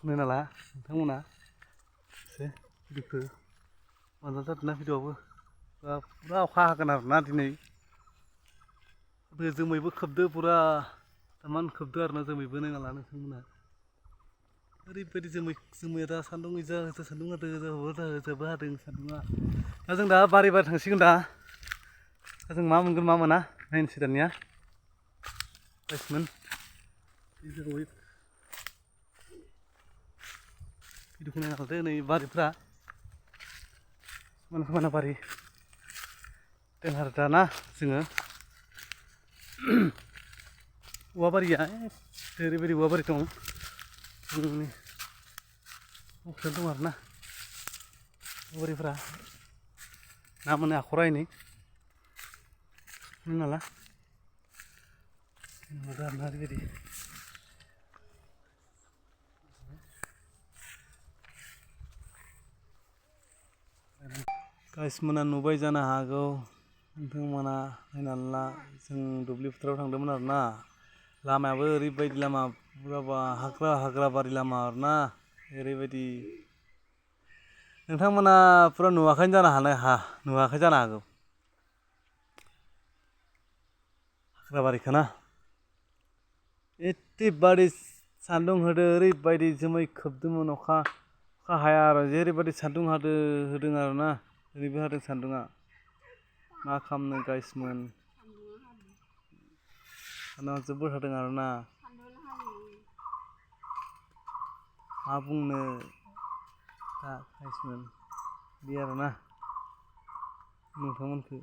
नाला नोंथांमोना एसे भिडिअखौ मोजां जादोंना भिडिअआबो पुरा अखा हागोन आरोना दिनै जोमैबो खोबदो पुरा तामान खोबदो आरोना जोमैबो नायनाला नोंथांमोना ओरैबायदि जोमैया दा सान्दुं सान्दुं जोबो हादों सान्दुङा दा जों दा बारि थांसिगोन दा जों मा मोनगोन मा मोना नायनोसै दानिया प्राइजमोन भिडिअखौ नायना लादो नै बारिफ्रा समायना बारि दं आरो दा ना जोङो औवा बारिया ओरैबायदि औवा बारि दं जोंनि न'खाथियाव दं आरोना औवा बारिफ्रा ना मोनो हाख'रा एनै नाला नुदों आरोना ओरैबायदि गाइसमोना नुबाय जानो हागौ नोंथांमोना नायनानै ला जों दुब्लि फोथाराव थांदोंमोन आरोना लामायाबो ओरैबायदि लामा पुरा हाग्रा बारि लामा आरोना ओरैबायदि नोंथांमोना पुरा नुवाखै जानो हागौ हाग्रा बारिखौ ना एरैबायदि सान्दुं होदो ओरैबायदि जोमै खोबदोंमोन अखा हाया आरो जेरैबायदि सान्दुं होदों आरोना ओरैबो हादों सान्दुङा मा खालामनो गाइसमोन सान्दुङा जोबोद हादों आरोना मा बुंनो दा गाइसमोन बे आरोना नोंथांमोनखौ